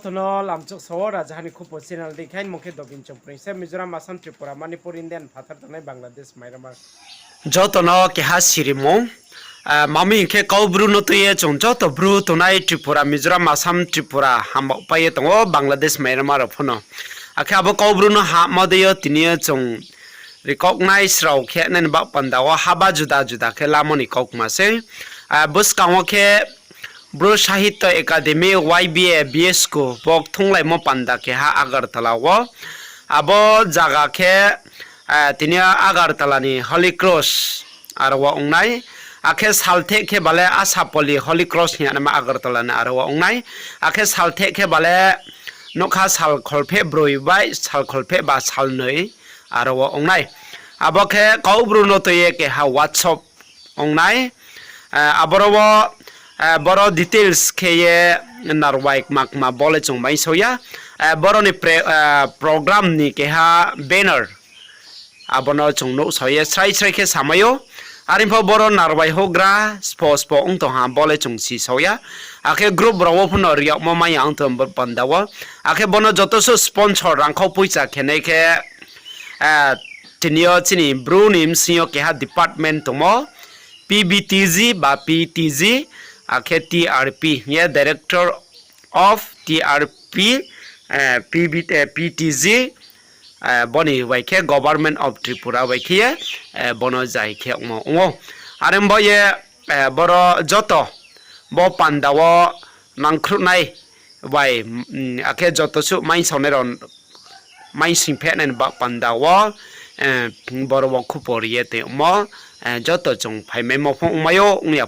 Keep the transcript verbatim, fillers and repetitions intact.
Joto no lamchouh sa wo, Rajaha ni Khupo channel dei khe, aini mung khe Dobin Chongpreng se, Mizoram, Assam, Tripura, Manipur, India ni phathar tongnai Bangladesh, Myanmar. Joto no keha sirimung. Mami hing khe Kaubru no tui ye chung joto Bru tongnai Tripura, Mizoram, Assam, Tripura hambaoh pai ye tong ou, Bangladesh, Myanmar rao pho no. Akhe abo Kaubru no hahmo dei yo tini yo chung recognize rao khe nai ni baoh panda wo haba juda juda khe lamo ni kaukma sei. Buskang wo khe Bru Sahitya Academy, Y B A, B S K bo kthunglaimo panda keha Agartala wo. Abo zaga khe tini yo Agartala ni Holy Cross aro wo ong nai. Akhe saltheh khe ba le Asapoli Holy Cross hing ye naima Agartala ni aro wo ong nai. Akhe saltheh khe ba le nougkha sal kholpheh broi bai sal kholpheh ba salnoi aro wo ong nai. Abo khe Kaubru no tui ye keha workshop ong nai. Aboro wo, boro details khe ye narwai kma kma bo le chung mai sao ya. Boro ni program ni keha banner abo no chung nuhsao ye srai srai khe samai ou. Are pho boro narwai houhgra spo spo ong tong ha bo le chung si sao ya. Akhe group rao wo pho no ri yagmo mai ya ong tong panda wo. Akhe bo no joto suh sponsor rangkhau poicha khe nai khe, tini yo chini Bru ni bsing yo keha department tongmo, P B T G ba P T G, akhe T R P hing ye Director of T R P, P B, P T G, bo ni bai khe Government of Tripura bai khe ye, bo no zai khe ongmo ong ou. Are bo ye, boro joto bo panda wo nangkhruhnai bai, akhe joto suh mainsaonai rao mainsing phehnai ni baoh panda wo, boro wo khupo ri ye tongmo, joto chung phaimaimo pho ongmai ou ong ya